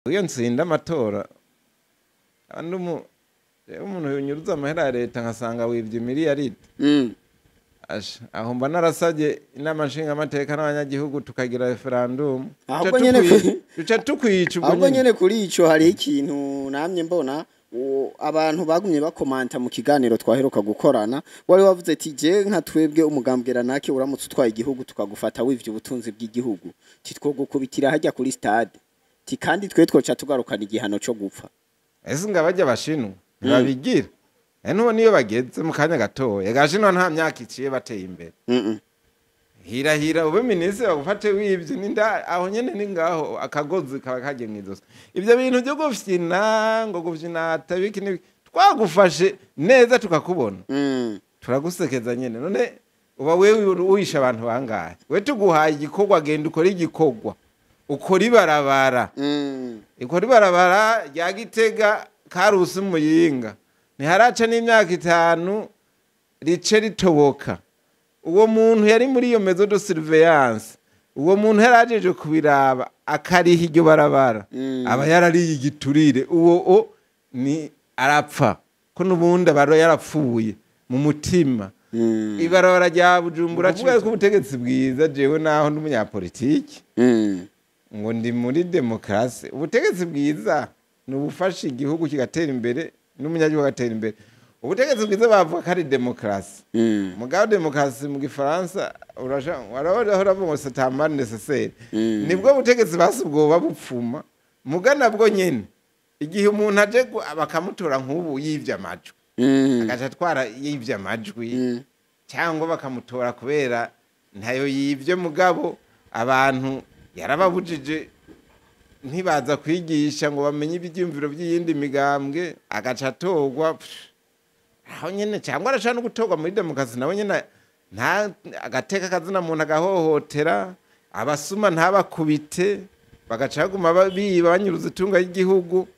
Iyo ntsinda amatora umuntu yunyuruza amahera ya leta nkasanga wibye miliyaridi, aho mba narasabye inama nshingamateka n'abanyagihugu tukagira referendum. Ahubwo nyene duca tukwica ubwo. Ahubwo nyene kuri ico hariho ikintu namye mbona abantu bagumye bakomanta mu kiganiro twaheruka gukorana. Wari wavuze ati je nka twebwe umugambwe nake uramutse utwaye igihugu tukagufata wivye ubutunzi bw'igihugu, titwogukubitira hajya kuri stade, ti kandi twe twoca tugarukana igihano co gupfa. Ese nga bajya abashinwa ntibabigira? Nubona iyo bageze mu kanya gatoya, gashinwa nta myaka iciye bateye imbere. Hira hira ube minisitiri bagufate wibye ninda aho nyene ni ngaho akagozi kaba kagiye mw'izosi. Ivyo bintu byo gufyina ngo gufyinata biki n'ibiki, twagufashe neza tukakubona, turagusekeza nyene. None uba wewe uwisha abantu bangahe? We tuguhaye igikorwa, genda ukore igikorwa, ukora ibarabara, ikora ibarabara rya Gitega Karusi Muyinga, ntiharaca n'imyaka 5 rice ritoboka. Uwo muntu yari muri iyo maison de surveillance, uwo muntu yarajeje kubiraba akariha iryo barabara, aba yarariye igiturire. Uwo o ni arapfa ko n'ubundi aba yarapfuye mu mutima. Ibarabara rya Bujumbura, kuvuga ko ubutegetsi bwiza, jewe naho ndi umunyapolitiki ngo ndi muri demokarasi, ubutegetsi bwiza ni ubufasha igihugu kigatera imbere n'umunyagihugu agatera imbere. Ubutegetsi bwiza bavuga ko ari demokarasi. Mugabo demokarasi mu gifaransa urahora ngo c'est un mal nécessaire. Nibwo butegetsi basi bwoba bupfuma muga nabwo nyene igihe umuntu aje bakamutora nk'ubu yivye amajwi, agaca atwara yivye amajwi, cyangwa bakamutora kubera ntayo yivye mugabo abantu yarababujije ntibaza kwigisha ngo bamenye ibyiyumviro by'iyindi migambwe, agaca atorwa aho nyene, cyangwa arashaka no gutorwa muri demokarasi nawe nyene nta agateka kazina muntu agahohotera abasuma ntabakubite, bagaca baguma biba banyuruza itunga y'igihugu,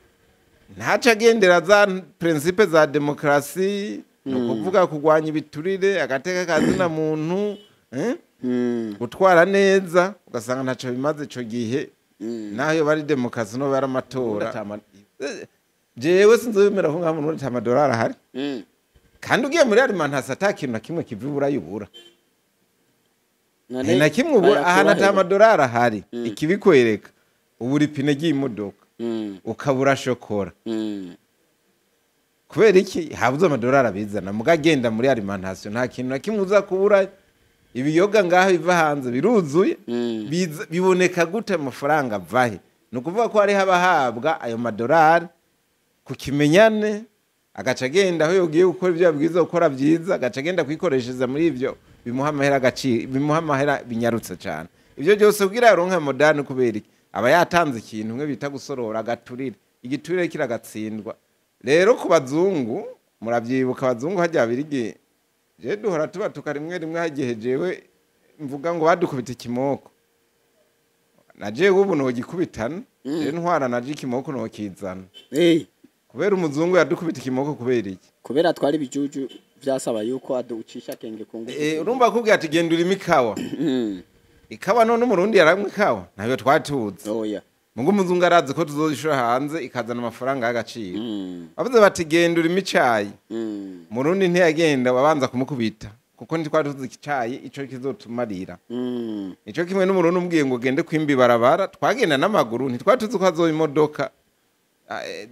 ntaca agendera za principe za demokarasi, ni ukuvuga kurwanya ibiturire, agateka kazina muntu, gutwara neza, ugasanga ntaco bimaze ico gihe. Naho iyo bari demokarasi no bari amatora, jewe sinzobemera ko ngaha mu Burundi ata amadolari ahari. Kandi ugiye muri alimentation ata kintu na kimwe kiva iburayi ubura, na kimwe ubura ahantu ata amadolari ahari. Ikibikwereka, ubura ipine ry'imodoka, ukabura shokora. Kubera iki? Habuze amadolari abizana. Muga agenda muri alimentation nta kintu na kimwe uza kubura. Ibiyoga ngaho biva hanze biruzuye, biboneka gute? Amafaranga avahe? Ni ukuvuga ko hariho abahabwa ayo madolari ku kimenyane, agaca agenda aho yogiye gukora ibyo yabwiza gukora byiza, agaca agenda kwikoreshereza muri ibyo bimuha amahera agaciro, bimuha amahera binyarutse cyane. Ibyo byose kugira yaronke modani. Kubera iki? Aba yatanze ikintu umwe bita gusorora agaturire. Igiturire kiragatsindwa rero ku bazungu. Murabyibuka abazungu hajya birigi je duhora tuba rimwe rimwe hagihe jewe mvuga ngo badukubita ikimoko, na jewe ubu nogikubitana je ntwara naje ikimoko nokizana. Kubera umuzungu yadukubita ikimoko kubera iki? Kubera twari bijuju, vyasaba yuko aducisha kenge ku ngufu. Urumva akubwira ati genda urime ikawa. Ikawa none umurundi yaramwe ikawa ntabyo twatuzi. Oya. Mungu umuzungu arazi ko tuzozishura hanze ikazana amafaranga y'agaciro. Bavuze bati genda urime icayi, murundi ntiyagenda, babanza kumukubita kuko ntitwari tuzi icayi ico kizotumarira. Nico kimwe n'umurundi umbwiye ngo gende kwimba ibarabara, twagenda n'amaguru, ntitwari tuzi ko hazoba imodoka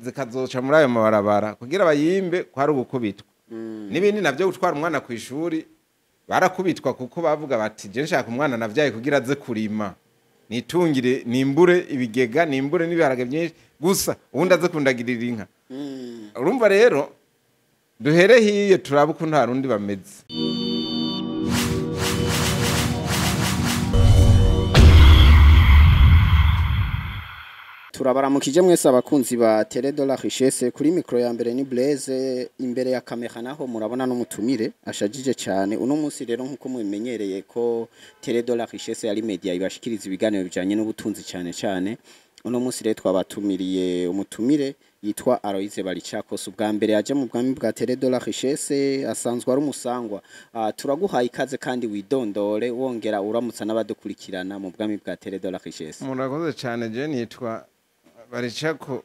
zikazoca muri ayo mabarabara. Kugira bayimbe kwari ugukubitwa. N'ibindi navyo, gutwara umwana ku ishuri barakubitwa, kuko bavuga bati je nshaka umwana navyaye kugira aze kurima, nitungire, nimbure ibigega, nimbure n'ibiharage byinshi gusa, ubundi aze kundagirira inka. Urumva rero duhere hiyo turabe ukuntu harundi bameze. Turabaramukije mwese abakunzi ba Télé de la Richesse. Kuri micro ya mbere ni Blaise, imbere ya kamera naho murabona n'umutumire ashajije cyane. Uno munsi rero nkuko mubimenyereye ko Télé de la Richesse yari media ibashikiriza ibiganiro bijanye n'ubutunzi cyane cyane, uno munsi rero twabatumiriye umutumire yitwa Aloise Baricako. Ubwa mbere yaje mu bwami bwa Télé de la Richesse, asanzwe ari umusangwa. Turaguhaye ikaze kandi widondore wongera uramutsa n'abadukurikirana mu bwami bwa Télé de la Richesse. Murakoze cyane. Je nitwa Baricako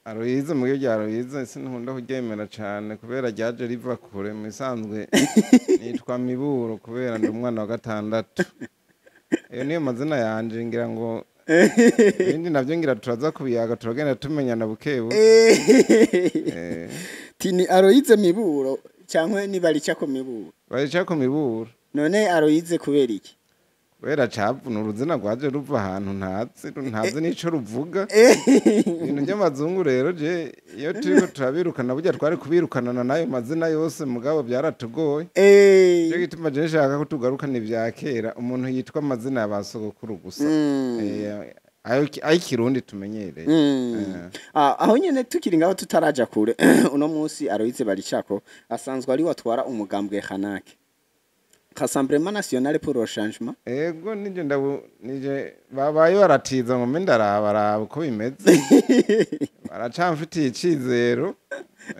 Aloyize, mu rya Aloyize sinkunda kuryemera cane kubera ryaje riva kure. Mu isanzwe nitwa Miburo kubera ndi umwana wa gatandatu. Iyo niyo mazina yanje, ngira ngo ibindi navyo ngira turaza kubiyaga, turagenda tumenyana buke buke. Tini Aloyize Miburo cyangwa ni Baricako Miburo? Baricako Miburo. None Aloyize kubera iki? Kubera cavu ni uruzina rwaje ruva ahantu ntazi n'ico ruvuga. Ibintu by'amazungu rero, je iyo turiko turabirukana, burya twari kubirukanana n'ayo mazina yose, mugabo byaratugoye. Nico gituma je nshaka ko tugarukana ivya kera, umuntu yitwa amazina ya ba sogokuru gusa. Ay'ikirundi tumenyereye. Aho nyene tukiri ngaho, tutaraja kure, uno munsi Aloyize Baricako asanzwe ari watwara umugambwe Hanake, Rassemblement National pour le Changement. Ego, nije ndabu nije babaye baratiza ngo mbe ndaraba raba uko bimeze, baracamfitiye icizero.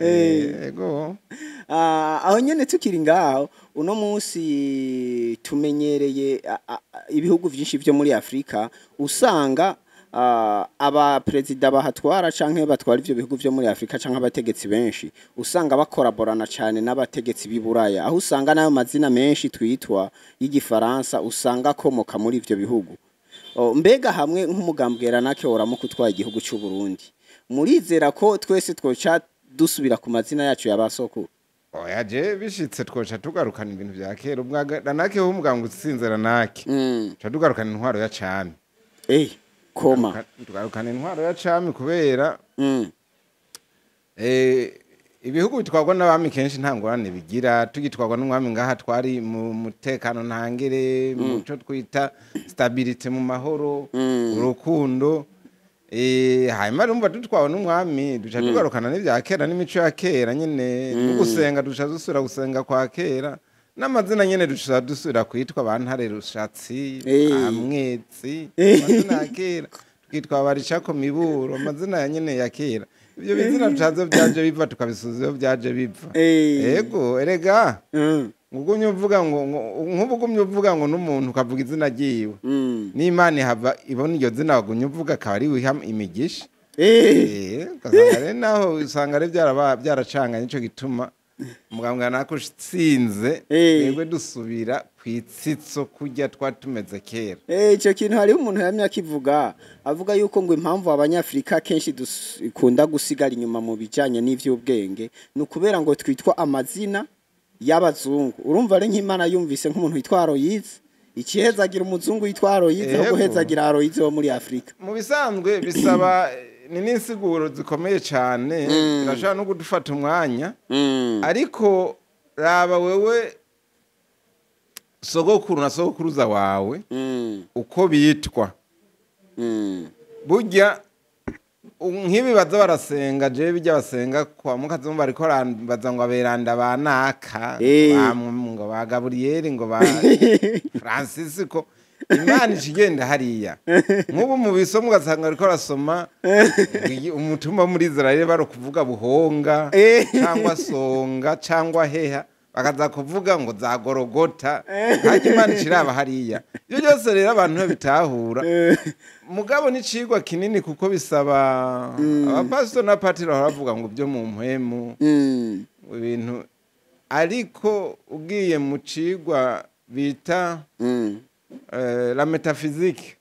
Ego. Aho nyene tukiri ngaho, uno munsi tumenyereye ibihugu vyinshi vyo muri Afrika usanga aba perezida bahatwara canke batwara ivyo bihugu vyo muri Afrika canke abategetsi benshi usanga bakoraborana cane n'abategetsi b'i Buraya, aho usanga n'ayo mazina menshi twitwa y'igifaransa usanga akomoka muri ivyo bihugu. Mbega hamwe nk'umugambwe Ranake woramuka utwaye igihugu c'u Burundi, murizera ko twese twoca dusubira ku mazina yacu ya basokuru? Oya, je bishitse twoca tugarukana ibintu vya kera. Ubwa Ranake ho, umuganga utsinze Ranake, ca tugarukana intwaro ya cami. Koma. Tugarukana intwaro ya cami kubera ibihugu bitwarwa n'abami kenshi nta ngorane bigira. Tugitwarwa n'umwami ngaha twari mu mutekano ntangere, mu cyo twita stabilité, mu mahoro, urukundo. Hanyuma urumva dutwawe n'umwami duca tugarukana n'ivya kera n'imico ya kera nyene, no gusenga duca dusubira gusenga kwa kera, n'amazina nyene duca dusubira kwitwa ba Ntare Rushatsi, Amwetsi, amazina ya kera, tukitwa Baricako Miburo, amazina ya nyene ya kera. Ivyo bizina tucazo vyaje biva, tukabisubiza iyo vyaje biva. Ego, erega ngugumye uvuga ngo nk'ubu ugumye uvuga ngo n'umuntu ukavuga izina ryiwe, n'Imana ihava ibona iryo zina wagumye uvuga, akaba ari wiha imigisha. Ugasanga rero naho usanga ari byaracanganye. Nico gituma muganga nako utsinze, twebwe dusubira kwitsitso kurya twari tumeze kera. Ico kintu hariho umuntu yamye akivuga, avuga yuko ngo impamvu abanyafrika kenshi dukunda gusigara inyuma mu bijanye n'ivy'ubwenge ni ukubera ngo twitwa amazina y'abazungu. Urumva ari nk'Imana yumvise nk'umuntu witwa Aloyize, ikihezagira umuzungu witwa Aloyize aho guhezagira Aloyize wo muri Afrika. Mu bisanzwe bisaba ni n'insiguro zikomeye cyane, birashobora no kudufata umwanya, ariko raba wewe sogokuru na sogokuruza wawe uko bitwa. Burya nk'ibi baza barasenga, jewe bijya basenga kwa mukazimu, bariko barambaza ngo aberanda ba naka, ngo ba Gaburiyeri, ngo ba Francisco, Imana ikigenda hariya. Nk'ubu mu bisomo ugasanga bariko barasoma umutumba muri Israel, bari kuvuga Buhonga cyangwa Songa cyangwa Heha, bakaza kuvuga ngo za Gorogota, ntajya Imana ikiraba hariya. Ibyo byose rero abantu ntibitahura. Mugabo n'icigwa kinini, kuko bisaba abapasito n'abapatiri bahora bavuga ngo byo mu mpwemu ibintu, ariko ugiye mu cigwa bita la métaphysique,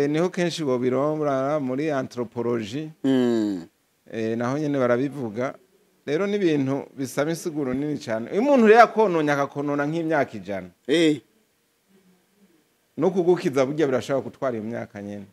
niho kenshi bobiromba muri anthropologie, naho nyene barabivuga. Rero n'ibintu bisaba insiguro nini cyane. Iyo umuntu rero akononye, akakonona nk'imyaka 100, no kugukiza burya birashobora gutwara iyo myaka nyene.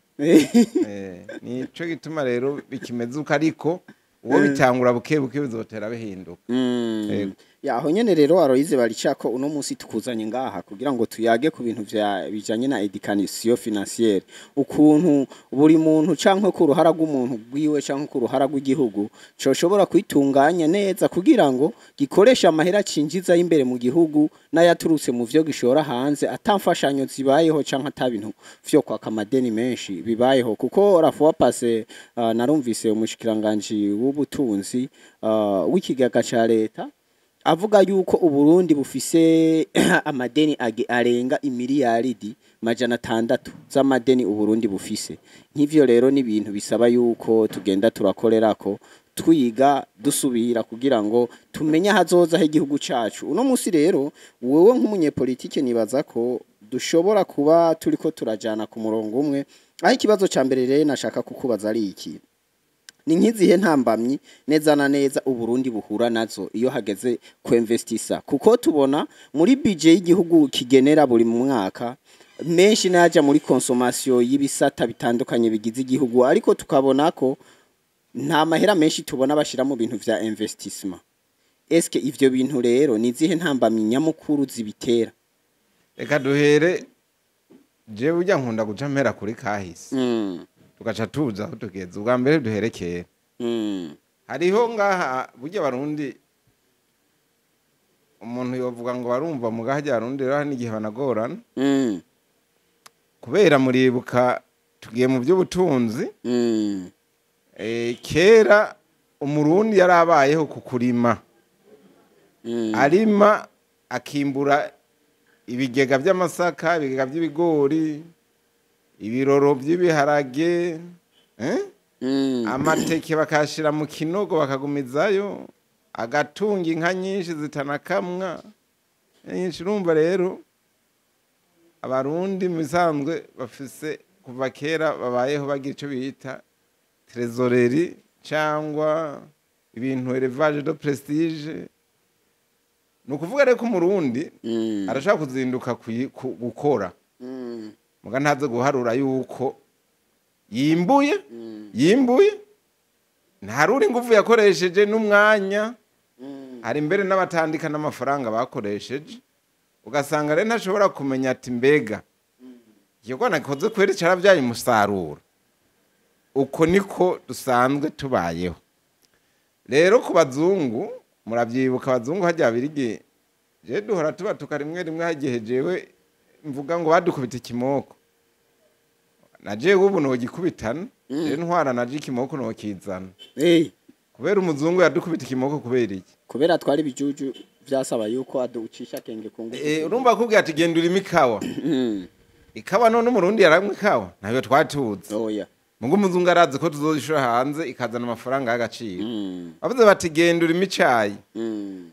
Nico gituma rero bikimeze uko, ariko uwo bitangura buke buke bizotera bihinduka. Yego. Ya, aho nyene rero Aloyize Baricako, uno munsi tukuzanye ngaha kugira ngo tuyage ku bintu vya bijanye na éducation financière, ukuntu buri muntu canke ku ruhara rw'umuntu rwiwe canke ku ruhara rw'igihugu coshobora kwitunganya neza kugira ngo gikoreshe amahera cinjiza y'imbere mu gihugu n'ayaturutse mu vyo gishora hanze, atamfashanyo zibayeho canke ata bintu vyo kwaka amadeni menshi bibayeho. Kuko la fois passée narumvise umushikiranganji w'ubutunzi, w'ikigega ca leta, avuga yuko Uburundi bufise amadeni arenga imiliyaridi 600 z'amadeni Uburundi bufise. Nk'ivyo rero ni ibintu bisaba yuko tugenda turakorerako, twiga dusubira kugira ngo tumenye ahazoza h'igihugu cacu. Uno musi rero wewe nk'umunyepolitike nibaza ko dushobora kuba turiko turajana ku murongo umwe. Aho ikibazo ca mbere rero nashaka kukubaza ari iki: ni nk'izihe ntambamyi neza na neza Uburundi buhura nazo iyo hageze kuinvestisa? Kuko tubona muri budget y'igihugu kigenera buri mwaka menshi naja muri consommation y'ibisata bitandukanye bigize igihugu, ariko tukabona ko nta mahera menshi tubona bashira mu bintu vya investissement. Eske ivyo bintu rero ni izihe ntambamyi nyamukuru zibitera? Reka duhere, jewe ujya nkunda guca mpera kuri kahise, tugaca tuza aho tugeze. Ubwa mbere duherekera, hariho ngaha burya Abarundi, umuntu yovuga ngo barumva mugaha, Abarundi rero hari n'igihe banagorana, kubera muribuka tugiye mu by'ubutunzi. Kera Umurundi yarabayeho ku kurima, arima akimbura ibigega by'amasaka, ibigega by'ibigori, ibiroro by'ibiharage, eh? Amateke bakayashira mu kinogo bakagumizayo, agatunga inka nyinshi zitanakamwa nyinshi. Urumva rero Abarundi mu bisanzwe bafise kuva kera babayeho bagira ico bita trésorerie cyangwa ibintu élevage de prestige. Ni ukuvuga rero ko Umurundi arashaka kuzinduka gukora, muga ntaze guharura yuko yimbuye, yimbuye ntarura ingufu yakoresheje n'umwanya. Hari mbere n'abatandika n'amafaranga bakoresheje, ugasanga rero ntashobora kumenya ati: "Mbega igikorwa nakoze kweri carabyaye umusaruro?" Uko niko dusanzwe tubayeho. Rero ku bazungu, murabyibuka abazungu hajya birigi, je duhora tubatuka rimwe rimwe, hagihe jewe mvuga ngo badukubita ikimoko, na jewe ubu nogikubitana, je ntwara naje ikimoko nokizana. Kubera umuzungu yadukubita ikimoko kubera iki? Kubera twari bijuju, vyasaba yuko aducisha akenge ku ngufu. Urumva kubwira ati: "Genda urime ikawa." Ikawa none Umurundi yaramwe ikawa? Ntabyo twatuzi. Oya. Mugo umuzungu arazi ko tuzoshira hanze ikazana amafaranga y'agaciro. Bavuze bati: "Genda urime icayi."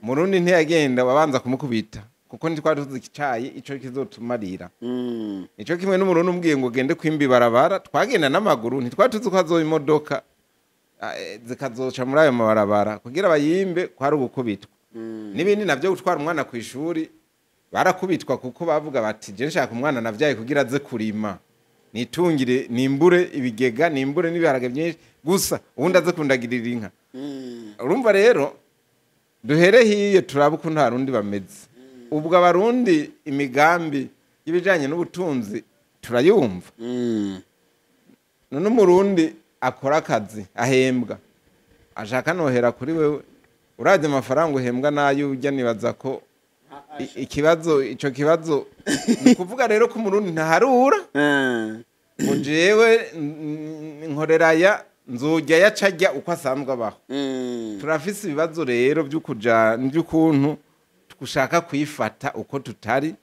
Murundi ntiyagenda, babanza kumukubita, kuko ntitwari tuzi icayi ico kizotumarira. Nico kimwe n'Umurundi umbwiye ngo gende kwimba ibarabara, twagenda n'amaguru, ntitwari tuzi ko hazoba imodoka zikazoca muri ayo mabarabara. Kugira bayimbe kwari ugukubitwa. N'ibindi navyo, gutwara umwana ku ishuri barakubitwa, kuko bavuga bati: "Je nshaka umwana navyaye kugira aze kurima, nitungire, nimbure ibigega, nimbure n'ibiharage byinshi gusa, ubundi aze kundagirira inka." Urumva rero duhere hiyo turabe ukuntu Abarundi bameze. Ubwo Abarundi imigambi y'ibijanye n'ubutunzi turayumva. None Umurundi akora akazi ahembwa, ashaka nohera kuri wewe, uravye amafaranga uhembwa nayo urya, nibaza ko ikibazo, ico kibazo ni ukuvuga rero ko Umurundi ntaharura ngo jewe nkorera ya nzojya yacajya uko asanzwe abaho. Turafise ibibazo rero vy'ukuja by'ukuntu gushaka kwifata uko tutari,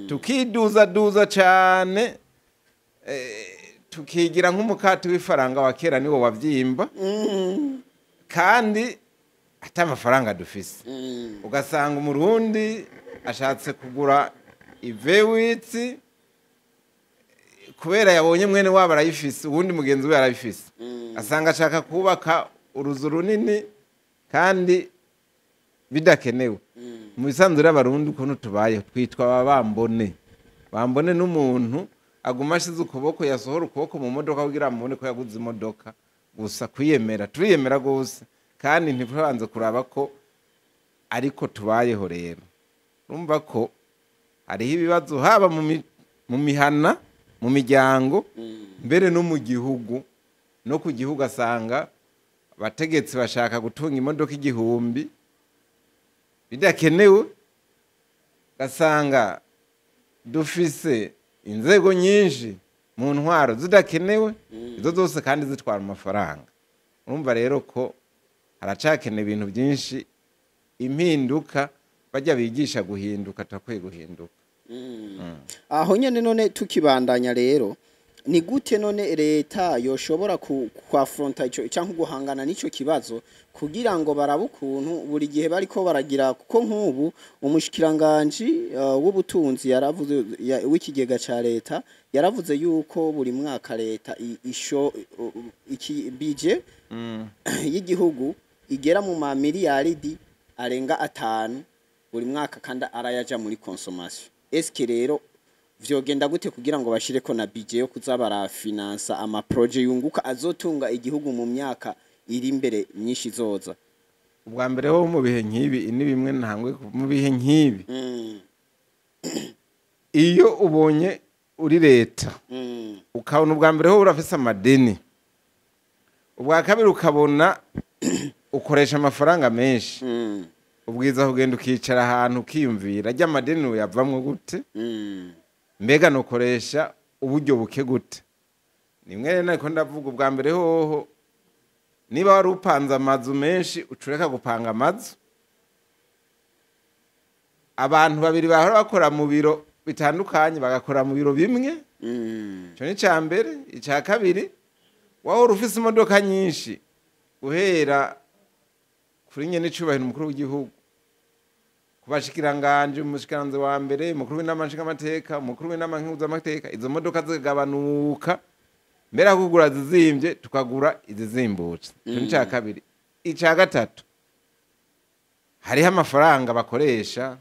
tukiduza duza cane, tukigira nk'umukati w'ifaranga wa kera niwo wavyimba, kandi ata amafaranga dufise. Ugasanga Umurundi ashatse kugura i V8 kubera yabonye mwene wabo arayifise, uwundi mugenzi we arayifise. Asanga ashaka kubaka uruzu runini kandi bidakenewe. Mu bisanzwe Abarundi ukuntu tubayeho, twitwa ababambone bambone, n'umuntu aguma ashize ukuboko, yasohora ukuboko mu modoka kugira amubone ko yaguze imodoka gusa. Kwiyemera, turiyemera gose, kandi ntitubanze kuraba ko ariko tubayeho. Rero urumva ko hariho ibibazo haba mu mihana, mu miryango, mbere no mu gihugu. No ku gihugu asanga abategetsi bashaka gutunga imodoka 1000 bidakenewe, gasanga dufise inzego nyinshi mu ntwaro zidakenewe, izo zose kandi zitwara amafaranga. Urumva rero ko haracakenewe ibintu byinshi, impinduka. Bajya bigisha guhinduka, turakwiye guhinduka. Aho nyene none tukibandanya rero, ni gute none leta yoshobora kwafronta ico canke guhangana n'ico kibazo, kugira ngo barabe ukuntu buri gihe bariko baragira? Kuko nk'ubu umushikiranganji w'ubutunzi yaravuze, w'ikigega ca leta yaravuze yuko buri mwaka leta isho iki budget y'igihugu igera mu ma miliyaridi arenga 5 buri mwaka, kandi arayaja muri consommation. Eske rero vyogenda gute kugira ngo bashireko na budget yo kuza barafinansa ama projets yunguka, azotunga igihugu mu myaka iri imbere myinshi izoza? Ubwa mbere ho, mu bihe nk'ibi, ni bimwe ntangwe, mu bihe nk'ibi, iyo ubonye uri leta, ukabona ubwa mbere ho urafise amadeni, ubwa kabiri ukabona ukoresha amafaranga menshi, ubwiza kugenda ukicara ahantu ukiyumvira: ajya amadeni uyavamwo gute? Mbega nukoresha uburyo buke gute? Nimwe rero nariko ndavuga, ubwa mbere hoho, niba wari upanze amazu menshi, ucureka gupanga amazu. Abantu babiri bahora bakora mu biro bitandukanye bagakora mu biro bimwe. Ico ni ica mbere. Ica kabiri, wahora ufise imodoka nyinshi, guhera kuri nyene icubahiro umukuru w'igihugu, ku bashikiranganje, umushikiranganji wa mbere, umukuru w'inama nshingamateka, umukuru w'inama nkenguzamateka, izo modoka zikagabanuka. Mbere aho kugura zizimvye, tukagura izizimbutse. Ico ni ica kabiri. Ica gatatu, hariho amafaranga bakoresha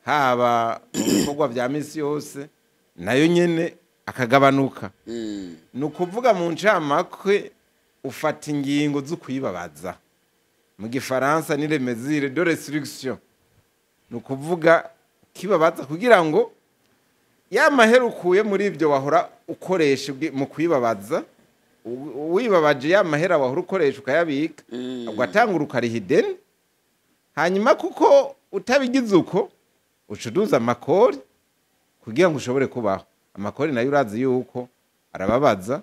haba mu bikorwa vya misi yose, nayo nyene akagabanuka. Ni ukuvuga mu ncamake, ufata ingingo zo kwibabaza, mu gifaransa ni les mesures de restriction. Ni ukuvuga kibabaza kugira ngo ya mahera ukuye muri ibyo wahora ukoresha mu kwibabaza, wibabaje, ya mahera wahora ukoresha ukayabika, ugatangura ukariha ideni. Hanyuma kuko utabigize uko, ucuduza amakori kugira ngo ushobore kubaho. Amakori nayo urazi yuko arababaza,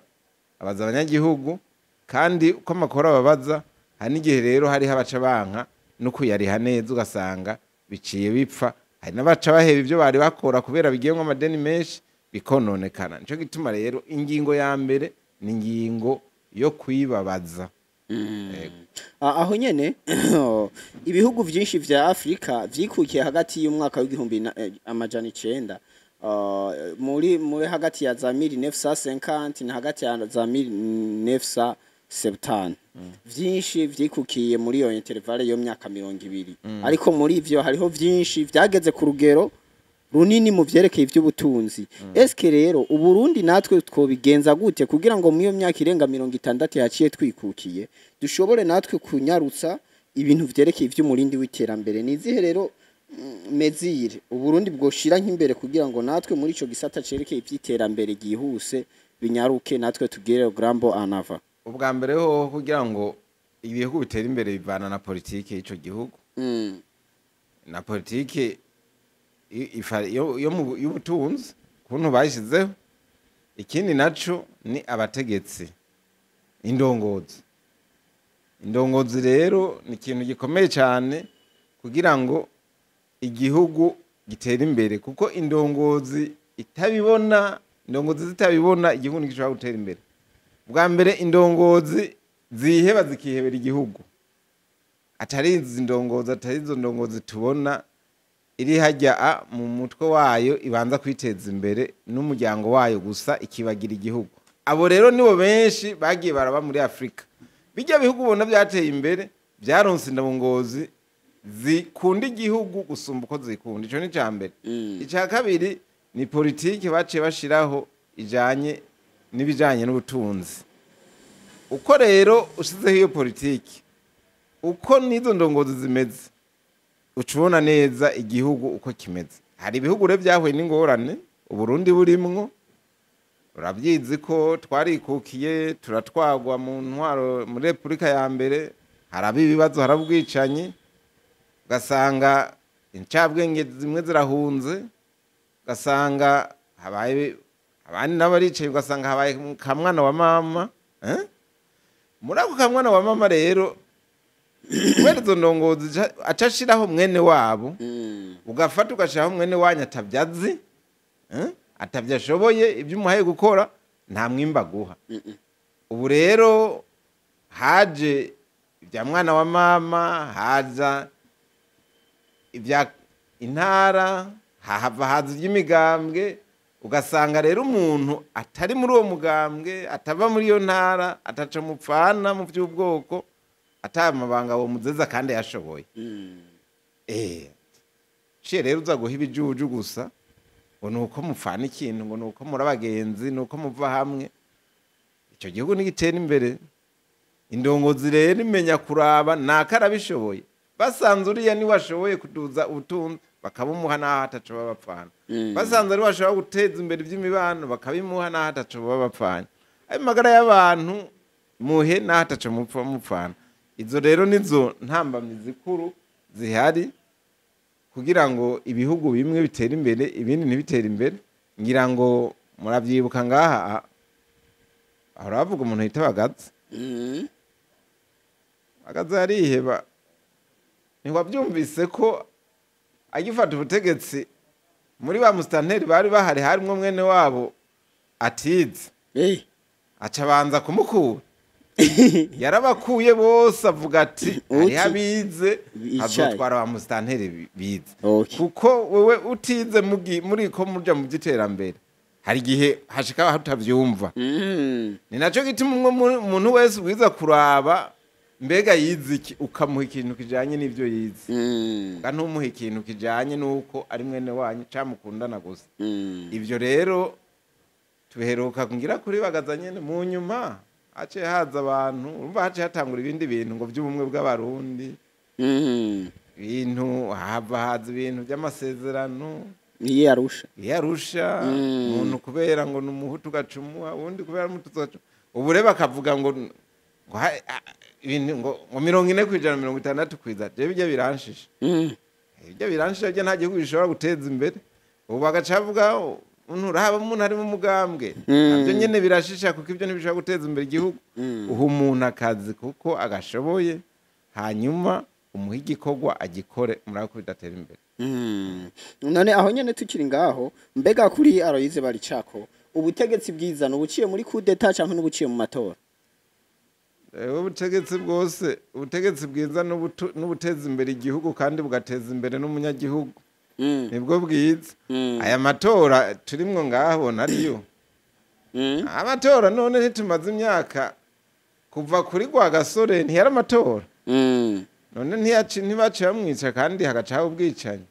abaza abanyagihugu. Kandi uko amakori ababaza, hari n'igihe rero hariho abaca banka no kuyariha neza, ugasanga biciye bipfa. Hari n'abaca baheba ibyo bari bakora kubera bigiyemwo amadeni menshi, bikononekana. Nico gituma rero ingingo ya mbere ni ingingo yo kwibabaza. Aho nyene, ibihugu vyinshi vya Afrika vyikukiye hagati y'umwaka w'1900, muri hagati ya za 1950 na hagati ya za 1970, vyinshi vyikukiye muri iyo intervalle yo myaka 20. Ariko muri ivyo hariho vyinshi vyageze ku rugero runini mu vyerekeye ivy'ubutunzi. Eske rero Uburundi natwe twobigenza gute kugira ngo mu iyo myaka irenga 60 yaciye twikukiye, dushobore natwe kunyarutsa ibintu vyerekeye ivy'umurindi w'iterambere? Ni izihe rero mesures Uburundi bwoshira nk'imbere kugira ngo natwe muri ico gisata cerekeye ivy'iterambere ryihuse binyaruke, natwe tugere grand bond en avant? Ubwa mbere hoho, kugira ngo ibihugu bitere imbere, bivana na politike y'ico gihugu, na politike y'ubutunzi kuntu bayishizeho. Ikindi naco ni abategetsi, indongozi. Indongozi rero ni ikintu gikomeye cyane kugira ngo igihugu gitere imbere, kuko indongozi itabibona, indongozi zitabibona, igihugu ntigishobora gutera imbere. Bwa mbere, indongozi ziheba, zikihebera igihugu, atari izi ndongozi, atari izo ndongozi tubona iri hajya mu mutwe wayo ibanza kwiteza imbere n'umuryango wayo gusa, ikibagira igihugu. Abo rero nibo benshi bagiye baraba muri Afurika. Bijya bihugu ubona byateye imbere byaronse indongozi zikunda igihugu gusumba uko zikunda. Ico ni icya mbere. Icya kabiri ni politiki baciye bashiraho ijanye n'ibijanye n'ubutunzi. Uko rero ushizeho iyo politiki, uko n'izo ndongozi zimeze, uca ubona neza igihugu uko kimeze. Hari ibihugu rero byahuye n'ingorane, Uburundi burimwo. Urabyizi ko twarikukiye, turatwagwa mu ntwaro muri Repubulika ya mbere, haraba ibibazo, haraba ubwicanyi, ugasanga incabwenge zimwe zirahunze, ugasanga habaye abandi nabo baricaye, ugasanga habaye kamwana wa mama, eh? Muri ako kamwana wa mama rero, kubera izo ndongozi, aca ashiraho mwene wabo, ugafata ugashiraho mwene wanyu atabyazi. Atavyo ashoboye, ibyo umuhaye gukora nta mwimba aguha. Ubu rero haje ibya mwana wa mama, haza ibya intara, hahava haza iby'imigambwe. Ugasanga rero umuntu atari muri uwo mugambwe, atava muri iyo ntara, ataca mupfana mu by'ubwoko, ataya amabanga uwo muzeza kandi yashoboye. Ciye rero uza guha ibijuju gusa ngo nuko mupfana ikintu, ngo nuko muri abagenzi, nuko muva hamwe, icyo gihugu ntigitera imbere. Indongozi rero imenya kuraba naka arabishoboye, basanze uriya niwe ashoboye kuduza ubutunzi bakabumuha n'aho ataco baba bapfana, basanze ari bashobora guteza imbere iby'imibano bakabimuha n'aho ataco baba bapfana, ayo magara y'abantu muhe n'aho ataco mupfa mupfana. Izo rero nizo ntambamyi zikuru zihari kugira ngo ibihugu bimwe bitere imbere ibindi ntibitere imbere. Ngira ngo muravyibuka ngaha ahora bavuga umuntu yita Bagaza. Bagaza yariheba, ntiwabyumvise ko agifata ubutegetsi muri ba musitanteri bari bahari harimwo mwene wabo atize, aca abanza kumukura. Yarabakuye bose avuga ati hariho abize azotwara ba musitanteri bize. Kuko wewe utize muri ko muja mu by'iterambere hari igihe hashika aho utavyumva. Ni naco gituma umuntu wese ubwiza kuraba mbega yize iki, ukamuha ikintu kijanye n'ivyo yize, uga ntumuha ikintu kijanye n'uko ari mwene wanyu camukundana gusa. Ivyo rero tuheruka ngira kuri Bagaza nyene. Mu nyuma haciye haza abantu, urumva haciye hatangura ibindi bintu ngo by'ubumwe bw'abarundi, ibintu hava haza ibintu by'amasezerano niyo Arusha, iyo Arusha, umuntu kubera ngo ni umuhutu ugacumuha, uwundi kubera umututsi ugacumuha. Ubu rero bakavuga ngo ibintu ngo 40%, 60%. Jewe ibyo biranshisha, ibyo biranshisha, byo nta gihugu gishobora guteza imbere. Ubu bagaca bavuga urahaba umuntu ari mu mugambwe, nabyo nyene birashisha, kuko ibyo ntibishobora guteza imbere igihugu. Uha umuntu akazi kuko agashoboye, hanyuma umuha igikorwa agikore, murako bidatera imbere. None aho nyene tukiri ngaho, mbega kuri Aloyize Baricako, ubutegetsi bwiza n'ubuciye muri coup d'etat canke n'ubuciye mu matora? Ubutegetsi bwose, ubutegetsi bwiza n'ubuteza imbere igihugu kandi bugateza imbere n'umunyagihugu, nibwo bwiza. Aya matora turimwo ngaho nariyo amatora. None ntitumaze imyaka kuva kuri Rwagasore, ntiyari amatora? None ntibaciye bamwica kandi hagacaho ubwicanyi?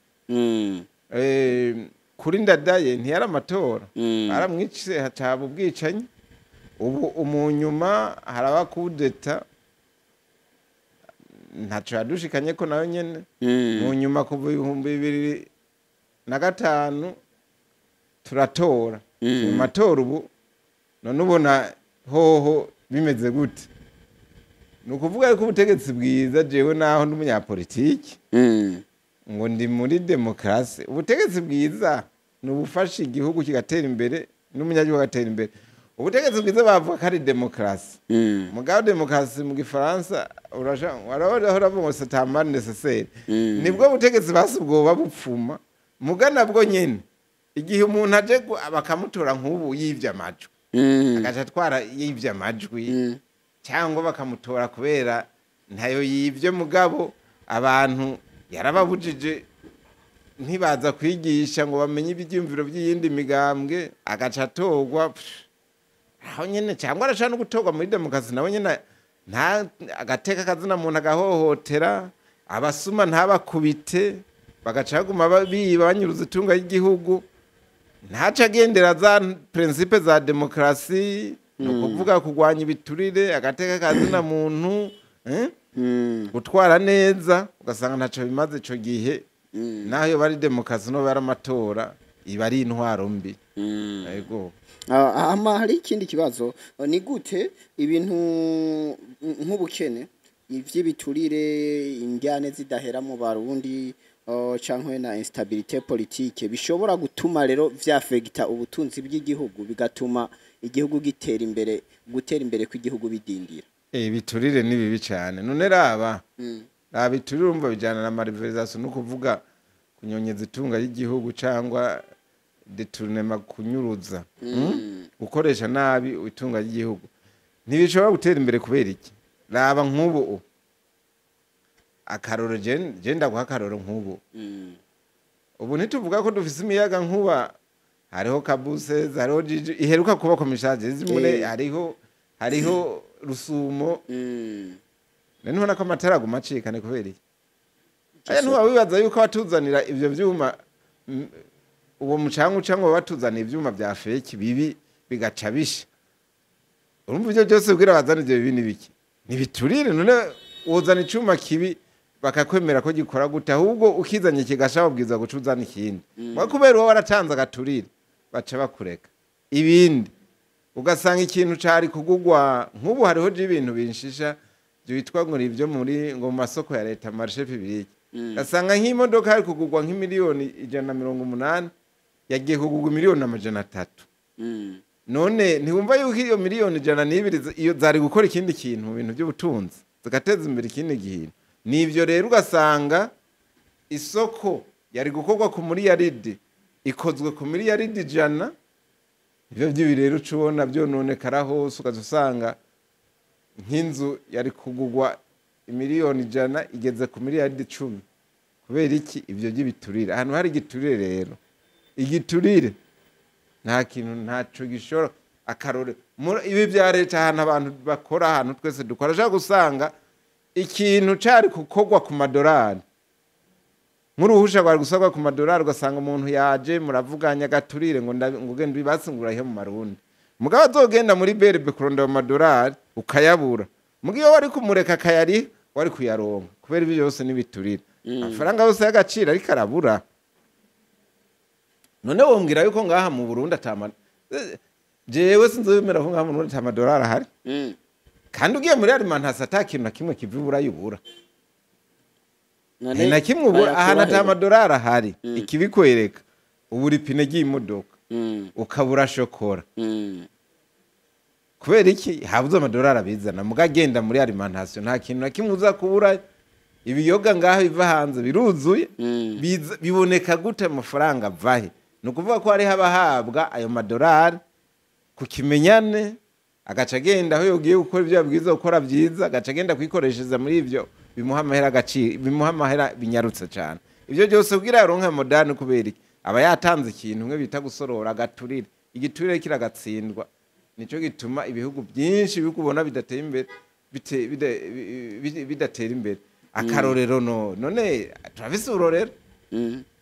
Kuri Ndadaye ntiyari amatora? Baramwice hacaba ubwicanyi. Ubu umunyuma haraba kudeta, ntaco yadushikanye ko nayo nyene. Mu nyuma kuva 2005 turatora mu matora. Ubu none ubona hoho bimeze gute? Ni ukuvuga yuko ubutegetsi bwiza, jewe naho ndi umunyapolitiki ngo ndi muri demokarasi, ubutegetsi bwiza ni ubufasha igihugu kigatera imbere n'umunyagihugu agatera imbere. Ubutegetsi bwiza bavuga ko ari demokarasi, mugabo demokarasi mu gifaransa urahora bavuga ngo c'est un mal nécessaire. Nibwo butegetsi basi bwoba bupfuma, muga nabwo nyene igihe umuntu aje bakamutora nk'ubu yivye amajwi, agaca atwara yivye amajwi, cyangwa bakamutora kubera ntayo yivye, mugabo abantu yarababujije ntibaza kwigisha ngo bamenye ibyiyumviro by'iyindi migambwe, agaca atorwa aho nyene, cyangwa arashaka no gutorwa muri demokarasi nawe nyene nta agateka kazina muntu, agahohotera abasuma ntabakubite, bagaca baguma biba banyuruza itunga y'igihugu, ntaca agendera za principe za demokarasi, ni ukuvuga kurwanya ibiturire, agateka kazina muntu, gutwara neza, ugasanga ntaco bimaze. Ico gihe naho iyo bari demokarasi no bari amatora, iba ari intwaro mbi. Yego. Hama hari ikindi kibazo: ni gute ibintu nk'ubukene, ivy'ibiturire, indyane zidahera mu Barundi, canke na instabilité politique bishobora gutuma rero vyafegita ubutunzi bw'igihugu, bigatuma igihugu gitera imbere, gutera imbere kw'igihugu bidindira? Ibiturire ni bibi cyane. None raba, raba iturire, urumva bijyana na malversation, no kuvuga kunyonyeza itunga ry'igihugu cyangwa Détournement, kunyuruza, gukoresha nabi itunga ry'igihugu, ntibishobora gutera imbere. Kubera iki? Raba nk'ubu akaroro, je ndaguha akaroro nk'ubu. Ubu ntituvuga ko dufise imiyaga nkuba, hariho Kabusezi, hariho Jiji iheruka kuba komishaje zimure, hariho Rusumo. None ubona ko amatara aguma acika, ni kubera iki? Aya ntuba wibaza yuko batuzanira ivyo vyuma, uwo mucanga uca ngo batuzanira ivyuma vya fake bibi bigaca bisha. Urumva ivyo byose kugira bazane ivyo bibi nibiki? Nibiturire. None wozana icuma kibi bakakwemera ko gikora gute? Ahubwo ukizanye kigasha, babwiza guca uzana ikindi. Mwa kubera uwo waratanze agaturire, baca bakureka. Ibindi ugasanga ikintu cari kugugwa nk'ubu, hariho ibintu binshisha byitwa ngo ibyo muri ngo mu masoko ya leta, marché public. Gasanga nk'imodoka hari kugugwa nk'imiliyoni 180, yagiye kugugwa miliyoni 300. None ntiwumva yuko iyo miliyoni 102 iyo zari gukora ikindi kintu mu bintu by'ubutunzi, zigateza imbere ikindi kintu? Nivyo rero, ugasanga isoko yari gukorwa ku miliyaridi ikozwe ku miliyaridi 100. Ivyo by'ibi rero uca ubona byononekara hose, ukaza usanga nk'inzu yari kugugwa imiliyoni 100 igeze ku miliyaridi 10. Kubera iki? Ibyo by'ibiturire. Ahantu hari igiturire rero, igiturire nta kintu ntaco gishora. Akarore ibi bya leta, ahantu abantu bakora, ahantu twese dukora, ashobora gusanga ikintu cari gukorwa ku madorari, nk'uruhusha rwari gusabwa ku madorari, ugasanga umuntu yaje muravuganya agaturire ngo ngo ugende ubibasingura ihe mu marundi. Mugabo azogenda muri BRB kurondera amadorari ukayabura. Muga iyo wari kumureka akayari, wari kuyaronka. Kubera ibyo byose n'ibiturire, amafaranga yose y'agaciro ariko arabura. None wombwira yuko ngaha mu Burundi atama jewe sinzobemera ko ngaha mu Burundi atamadorari ahari. Kandi ugiye muri alimentation, ata kintu na kimwe kiva iburayi ubura. None na kimwe ubura ahantu bayakura ata he? Amadorari ahari. Ikibikwereka, ubura ipine ry'imodoka, ukabura shokora. Kubera iki? Habuze amadorari abizana. Muga agenda muri alimentation, nta kintu na kimwe uza kubura. Ibiyoga ngaho biva hanze biruzuye. Biboneka gute? Amafaranga avahe? Ni ukuvuga ko hariho abahabwa ayo madorari ku kimenyane, agaca agenda aho yogiye gukora ibyo yabwiza gukora byiza, agaca agenda kwikoreshereza muri ibyo bimuha amahera agaciro, bimuha amahera binyarutse cyane. Ibyo byose kugira yaronke amodani. Kubera iki? Aba yatanze ikintu umwe bita gusorora, agaturire. Igiturire kiragatsindwa. Nico gituma ibihugu byinshi, ibihugu ubona bidateye imbere, bidatera imbere. Akarorero, no none turafise urorero.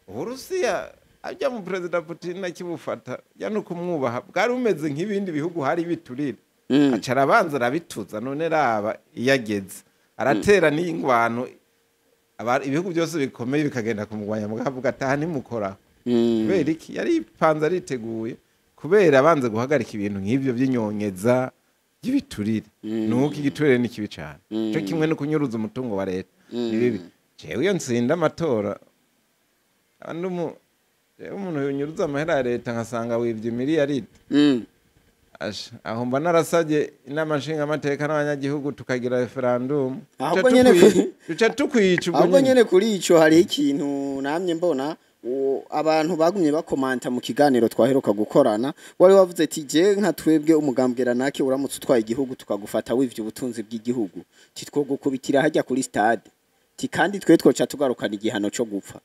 Uburusiya, ajya mu Perezida Putin akibufata, ya no kumwubaha, bwari bumeze nk'ibindi bihugu, hari ibiturire. Aca arabanza arabituza. None raba iyo ageze, aratera n'ingwano, ibihugu byose bikomeye bikagenda kumurwanya, mugavuga ataha ntimukoraho. Kubera iki? Yari ipanze, ariteguye, kubera abanze guhagarika ibintu nk'ibyo by'inyonyeza by'ibiturire. Nuko igiturire ni kibi cyane, cyo kimwe no kunyuruza umutungo wa leta ni bibi. Jewe iyo ntsinda amatora, andi jewe umuntu yunyuruza amahera ya leta nkasanga wibye miliyaridi, asha aho mba narasabye inama nshingamateka n'abanyagihugu tukagira referendum. Ahubwo nyene Duca tukwica ubwo. Ahubwo Nyene. Nyene kuri ico hariho ikintu namye mbona abantu bagumye bakomanta mu kiganiro twaheruka gukorana. Wari wavuze ati je nka twebwe umugambwe ranake, uramutse utwaye igihugu tukagufata wivye ubutunzi bw'igihugu, titwogukubitira hajya kuri stade, ti kandi twe twoca tugarukana igihano co gupfa.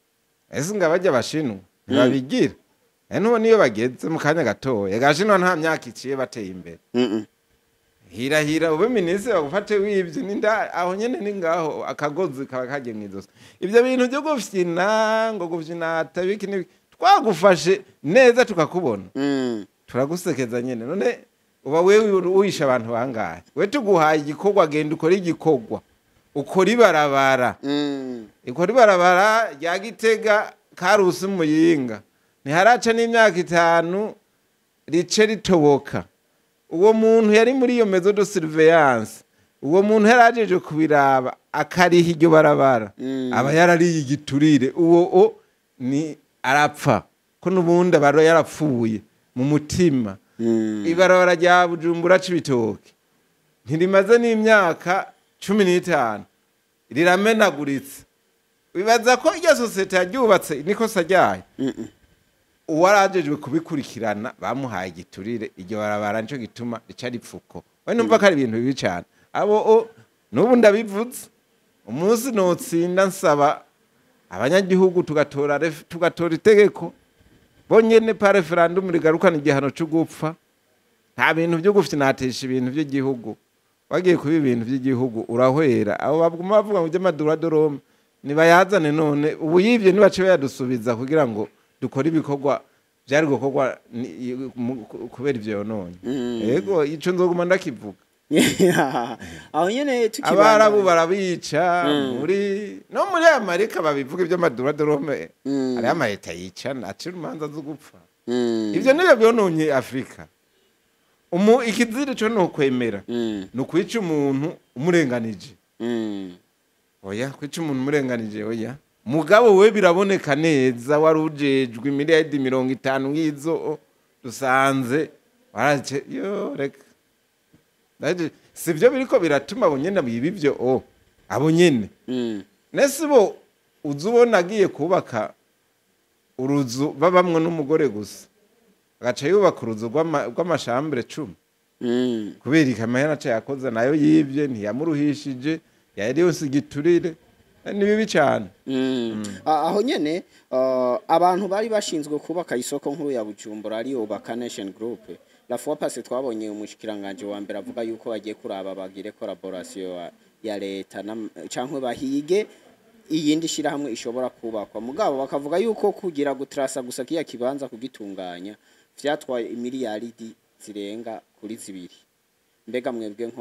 Ese nga bajya abashinwa ntibabigira? Ntubo niyo bageze mu kanya gatoya. Gashinwa nta myaka iciye bateye imbere. Hira hira ube minisitiri bagufate wibye ninda, aho nyene ni ngaho akagozi kaba kagiye mw'izosi. Ivyo bintu byo gufyina ngo gufyinata biki n'ibiki, twagufashe neza tukakubona, turagusekeza nyene. None uba wewe wishe abantu bangahe? We tuguhaye igikorwa, genda ukore igikorwa, ukora ibarabara. Ikora ibarabara rya Gitega, Karusi, Muyinga, ntiharaca n'imyaka 5 rice ritoboka. Uwo muntu yari muri iyo maison de surveillance, uwo muntu yari ajeje kubiraba akariha iryo barabara, aba yarariye igiturire. Uwo o ni arapfa ko n'ubundi aba yarapfuye mu mutima. Ibarabara rya Bujumbura Cibitoke ntirimaze n'imyaka 15 riramenaguritse. Wibaza ko iryo sosiyete yaryubatse nikosa ryayo? Uwarajejwe kubikurikirana bamuhaye igiturire, iryo barabara nico gituma rica ripfuko. We numva ko ari ibintu bibi cane. Abo n'ubu ndabivuze, umunsi notsinda nsaba abanyagihugu tugatora itegeko bonyene par référendum rigarukana igihano cyo gupfa. Nta bintu byo gufyinatisha ibintu by'igihugu. Wagiye kuba ibintu by'igihugu urahwera. Abo baguma bavuga ngo by'amadura dorome nibayazane, none ubu yivye nibace bayadusubiza kugira ngo dukore ibikorwa byari gukorwa kubera ivyo yononye. Yego, ico nzoguma ndakivuga. Aho nyene tukibanda, Abarabu barabica, muri no muri Amerika babivuga iby'amadura dorome. Hariho amaleta yica, aca imanza zo gupfa. Ivyo nivyo byononye Afurika. Ikizira co ni ukwemera, ni ukwica umuntu umurenganije. Oya, kwica umuntu umurenganije oya. Mugabo we biraboneka neza, wari ujejwe miliyaridi 50 nk'izo dusanze waraje yo reka. Sivyo biriko biratuma abo nyene biba ivyo abo nyene. Nese bo uza ubona agiye kubaka uruzu babamwo n'umugore gusa, agaca yubaka uruzu rw'amashambure 10. Kubera ikamahera aca yakoze nayo yivye, ntiyamuruhishije, yari yose igiturire. Ni bibi cane. Aho nyene abantu bari bashinzwe kubaka isoko nkuru ya Bujumbura ari Ubaka Nation Group, la fois passée twabonye umushikiranganje wa mbere avuga yuko bagiye kuraba bagire collaboration ya leta canke bahige iyindi shirahamwe ishobora kubakwa, mugabo bakavuga yuko kugira gutrasa gusa kiya kibanza kugitunganya vyatwaye imiliyaridi zirenga kuri 2. Mbega mwebwe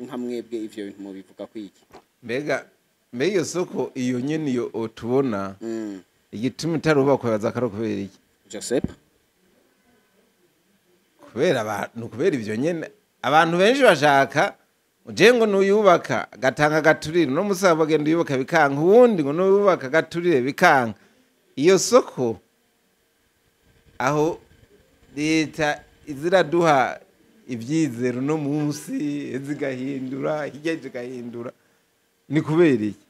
nka mwebwe ivyo bintu mubivuga kwiki? Mbega iyo soko iyo nyene iyo tubona igituma itarubakwa baza karo kubera iki? Joseph Kubera abantu, kubera ivyo nyene abantu benshi bashaka uje ngo nuyubaka gatanga gaturire, no musaba bagenda yubaka bikanka, uwundi ngo nuyubaka gaturire bikanka. Iyo soko aho leta iziraduha ivyizero no munsi zigahindura hirya zigahindura, ni kubera iki?